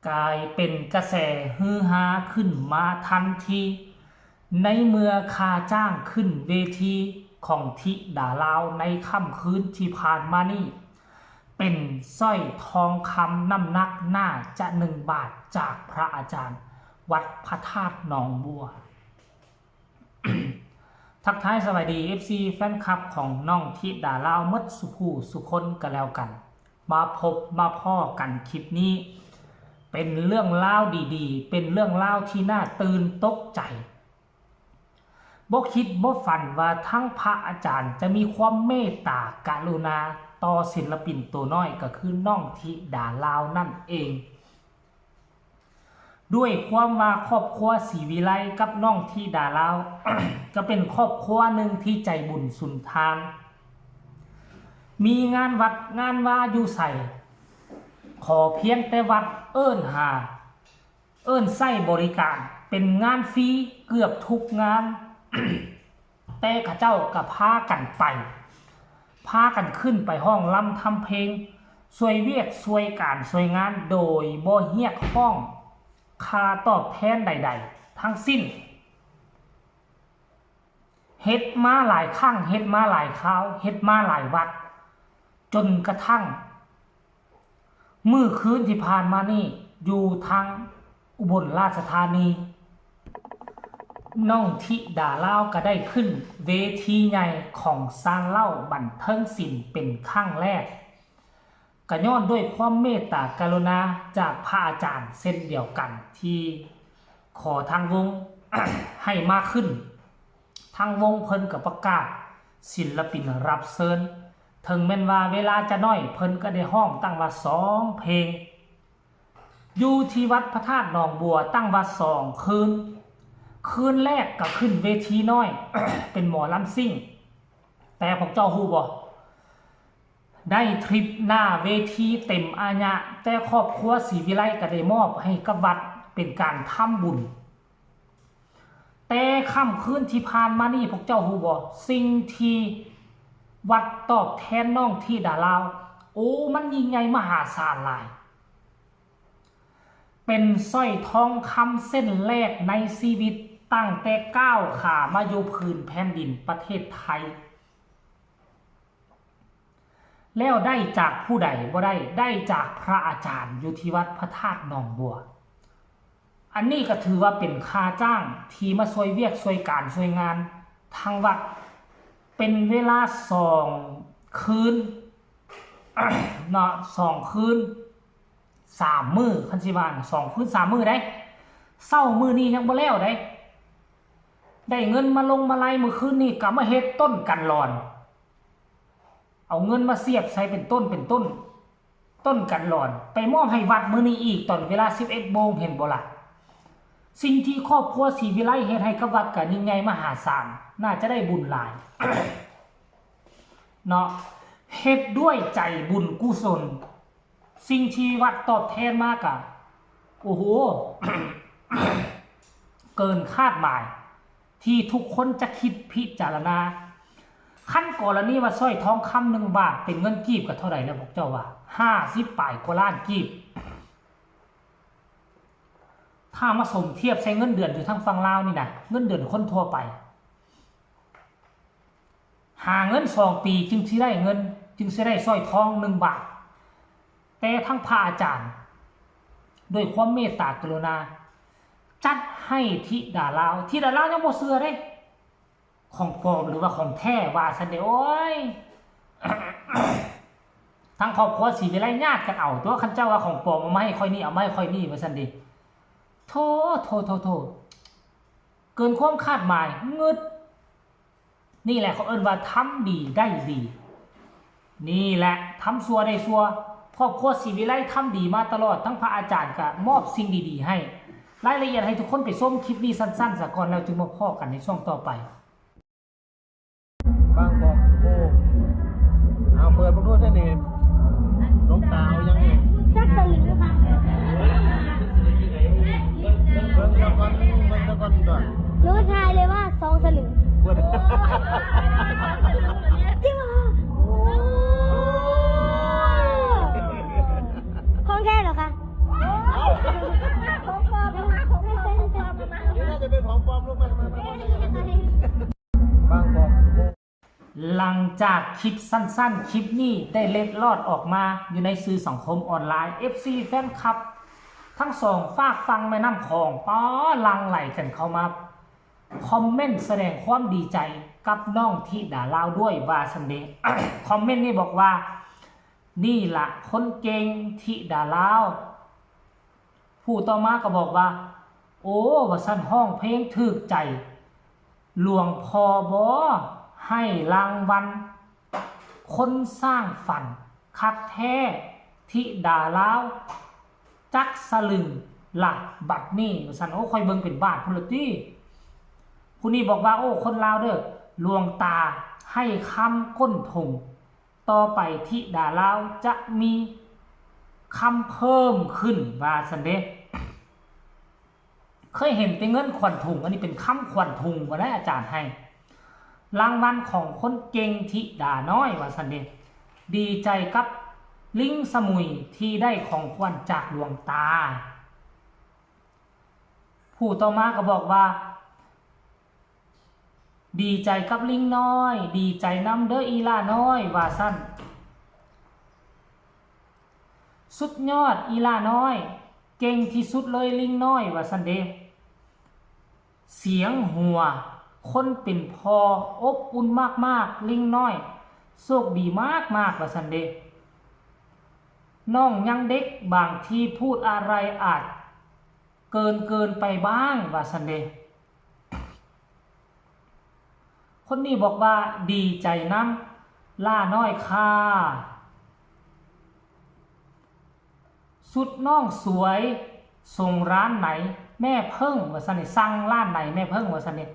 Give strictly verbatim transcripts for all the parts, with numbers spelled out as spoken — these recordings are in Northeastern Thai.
กลายเป็นกระแสฮือฮาขึ้นมาทันที ในเมื่อค่าจ้างขึ้นเวทีของธิดาลาวในค่ำคืนที่ผ่านมานี้ เป็นสร้อยทองคำน้ำหนักน่าจะหนึ่งบาทจากพระอาจารย์วัดพระธาตุหนองบัว ทักทายสวัสดี เอฟซี แฟนคลับของน้องธิดาลาวหมดสุผู้สุคนกันแล้วกัน มาพบมาพ้อกันคลิปนี้ เป็นเรื่องราวดีๆ เป็นเรื่องราวที่น่าตื่นตกใจ บ่คิดบ่ฝันว่าทั้งพระอาจารย์จะมีความเมตตากรุณาต่อศิลปินตัวน้อยก็คือน้องธิดาลาวนั่นเอง ด้วยความว่าครอบครัวศรีวิไลกับน้องธิดาลาว ก็เป็นครอบครัวหนึ่งที่ใจบุญสุนทาน มีงานวัดงานวาอยู่ใส ขอเพียงแต่วัดเอิ้นหา เอิ้นใช้บริการ เป็นงานฟรีเกือบทุกงาน แต่เขาเจ้าก็พากันไป พากันขึ้นไปฮ้องรำทำเพลง ช่วยเวียกช่วยการช่วยงานโดยบ่เรียกร้องค่าตอบแทนใดๆ ทั้งสิ้น เฮ็ดมาหลายครั้ง เฮ็ดมาหลายคราว เฮ็ดมาหลายวัด จนกระทั่ง มื้อคืนที่ผ่านมานี่ อยู่ทางอุบลราชธานี น้องธิดาลาวก็ได้ขึ้นเวทีใหญ่ของซานเหล้าบันเทิงศิลป์เป็นครั้งแรก ก็ย้อนด้วยความเมตตากรุณาจากพระอาจารย์เช่นเดียวกันที่ขอทางวง ให้มาขึ้น ทางวงเพิ่นก็ประกาศศิลปินรับเชิญ ถึงแม้นว่าเวลาจะน้อยเพิ่นก็ได้ฮ้องตั้งว่าสองเพลง อยู่ที่วัดพระธาตุหนองบัวตั้งว่าสองคืน คืนแรกก็ขึ้นเวทีน้อย เป็นหมอลำซิ่ง แต่พวกเจ้าฮู้บ่ ได้ทริปหน้าเวทีเต็มอาญะ แต่ครอบครัวศรีวิไลก็ได้มอบให้กับวัดเป็นการทำบุญ แต่ค่ำคืนที่ผ่านมานี่พวกเจ้าฮู้บ่ สิ่งที่วัดตอบแทนน้องธิดาลาว โอ้ มันยิ่งใหญ่มหาศาลหลาย เป็นสร้อยทองคำเส้นแรกในชีวิตตั้งแต่ก้าวขามาอยู่พื้นแผ่นดินประเทศไทย แล้วได้จากผู้ใดบ่ได้ ได้จากพระอาจารย์อยู่ที่วัดพระธาตุหนองบัว อันนี้ก็ถือว่าเป็นค่าจ้างที่มาช่วยเวียกช่วยการช่วยงานทางวัด เป็นเวลาสองคืน เนาะ สองคืน สามมื้อ คันสิว่าน่ะ สองคืนสามมื้อเด้ เช้ามื้อนี้ยังบ่แล้วเด้ ได้เงินมาลงมาลัยมื้อคืนนี้ก็มาเฮ็ดต้นกันหล่อน เอาเงินมาเสียบใส่เป็นต้นเป็นต้น ต้นกันหล่อน ไปมอบให้วัดมื้อนี้อีกตอนเวลาสิบเอ็ดโมง เห็นบ่ล่ะ สิ่งที่ครอบครัวศรีวิไลเฮ็ดให้กับวัดก็ยิ่งใหญ่มหาศาล น่าจะได้บุญหลาย เนาะ เฮ็ดด้วยใจบุญกุศล สิ่งที่วัดตอบแทนมาก็ โอ้โห เกินคาดหมาย ที่ทุกคนจะคิดพิจารณา คันกรณีว่าสร้อยทองคำหนึ่งบาทเป็นเงินกีบก็เท่าไหร่แล้วพวกเจ้าว่า ห้าสิบปลายกว่าล้านกีบ ถ้ามาสมเทียบใส่เงินเดือนอยู่ทางฝั่งลาวนี่นะ เงินเดือนคนทั่วไป หาเงินสองปีจึงสิได้เงิน จึงสิได้สร้อยทองหนึ่งบาท แต่ทั้งพระอาจารย์ ด้วยความเมตตากรุณา จัดให้ธิดาลาว ธิดาลาวยังบ่เชื่อเด้ ของปลอมหรือว่าของแท้ว่าซั่นเด้ โอ้ย ทั้งครอบครัวศรีวิไลญาติกันเอาตัว คันเจ้าว่าของปลอมเอามาให้ข้อยนี่ เอามาให้ข้อยนี่ว่าซั่นเด้ โธ่ โธ่ โธ่ โธ่ เกินความคาดหมาย งึด นี่แหละเขาเอิ้นว่าทำดีได้ดี นี่แหละทำชั่วได้ชั่ว ครอบครัวศรีวิไลทำดีมาตลอด ทั้งพระอาจารย์ก็มอบสิ่งดีๆให้ รายละเอียดให้ทุกคนไปชมคลิปนี้สั้นๆซะก่อน แล้วจึงมาพ้อกันในช่วงต่อไป บางกอกโอ้ เอาเปิดมาดูเด้อนี่ หลวงตาเอายังไง จักสลึงค่ะ เบิ่งซะก่อน เบิ่งซะก่อนก่อน หนูทายเลยว่าสองสลึง เบิ่ง จริงเหรอคะ โอ้ย ของแท้เหรอคะ หลังจากคลิปสั้นๆ คลิปนี้ได้เล็ดลอดออกมาอยู่ในสื่อสังคมออนไลน์ เอฟซี แฟนคลับ ทั้งสองฟากฝั่งแม่น้ำขอ ง ป๊า หลั่งไหลกันเข้ามาคอมเมนต์แสดงความดีใจกับน้องธิดาลาวด้วยว่าซันเด คอมเมนต์นี้บอกว่า นี่ละคนเก่งธิดาลาว ผู้ต่อมาก็บอกว่า โอ้ ว่าซั่น ฮ้องเพลงถูกใจ หลวงพ่อบ่ให้รางวัล คนสร้างฝันคักแท้ ธิดาลาว จักสลึงละบัดนี้ ว่าซั่น โอ้ ข่อยเบิ่งเป็นบาทพุ้นละติ ผู้นี้บอกว่า โอ้ คนลาวเด้อ หลวงตาให้คำก้นถุง ต่อไปธิดาลาวจะมีคำเพิ่มขึ้นว่าซันเด เคยเห็นแต่เงินขวัญถุง อันนี้เป็นคำขวัญถุงว่าได้อาจารย์ให้ รางวัลของคนเก่งธิดาน้อยว่าซันเด ดีใจกับลิงสมุยที่ได้ของขวัญจากหลวงตา ผู้ต่อมาก็บอกว่า ดีใจกับลิงน้อย ดีใจนำเด้ออีหล่าน้อย ว่าซั่น สุดยอดอีหล่าน้อย เก่งที่สุดเลยลิงน้อย ว่าซั่นเด้ เสียงหัวคนเป็นพ่ออบอุ่นมากๆ ลิงน้อย โชคดีมากๆ ว่าซั่นเด้ น้องยังเด็ก บางทีพูดอะไรอาจเกินเกินไปบ้าง ว่าซั่นเด้ คนนี้บอกว่าดีใจนำหล่าน้อยค่ะ สุดน้องสวย ส่งร้านไหนแม่เพิ่ง ว่าซั่นนี่ สั่งร้านไหนแม่เพิ่ง ว่าซั่นนี่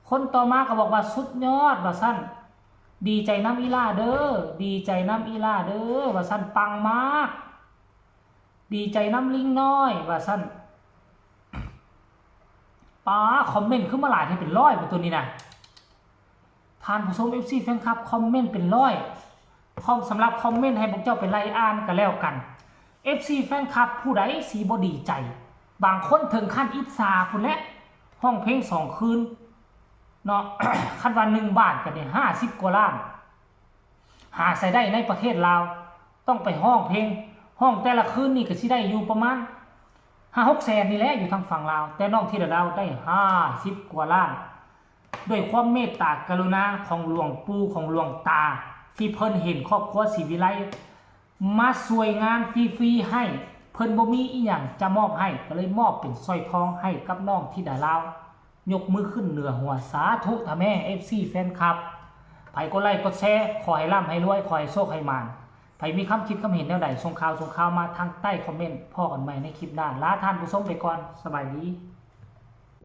คนต่อมาก็บอกว่าสุดยอด ว่าซั่น ดีใจนำอีหล่าเด้อ ดีใจนำอีหล่าเด้อ ว่าซั่น ปังมาก ดีใจนำลิงน้อย ว่าซั่น ป๊า คอมเมนต์คือมาหลายแท้ เป็นร้อยบ่ตัวนี้นะ ท่านผู้ชม เอฟซี แฟนคลับ คอมเมนต์เป็นร้อย พร้อมสำหรับคอมเมนต์ให้พวกเจ้าไปไล่อ่านก็แล้วกัน เอฟซี แฟนคลับ ผู้ใดสิบ่ดีใจ บางคนถึงขั้นอิจฉาพุ้นแหละ ฮ้องเพลงสองคืนเนาะ คันว่าหนึ่งบาทก็ได้ห้าสิบกว่าล้าน หาใส่ได้ในประเทศลาว ต้องไปฮ้องเพลง ฮ้องแต่ละคืนนี่ก็สิได้อยู่ประมาณห้าหกแสนนี่แหละ อยู่ทางฝั่งลาว แต่น้องธิดาลาวได้ห้าสิบกว่าล้าน ด้วยความเมตตากรุณาของหลวงปู่ของหลวงตา ที่เพิ่นเห็นครอบครัวศรีวิไล มาช่วยงานฟรีๆให้ เพิ่นบ่มีอีหยังจะมอบให้ ก็เลยมอบเป็นสร้อยทองให้กับน้องธิดาลาว ยกมือขึ้นเหนือหัว สาธุทะแม่ เอฟซี แฟนคลับ ไผกดไลค์กดแชร์ ขอให้ร่ำให้รวย ขอให้โชคให้หมาน ไผมีคำคิดคำเห็นแนวใด ส่งข่าวส่งข่าวมาทางใต้คอมเมนต์ พ้อกันใหม่ในคลิปหน้า ลาท่านผู้ชมไปก่อน สบายดี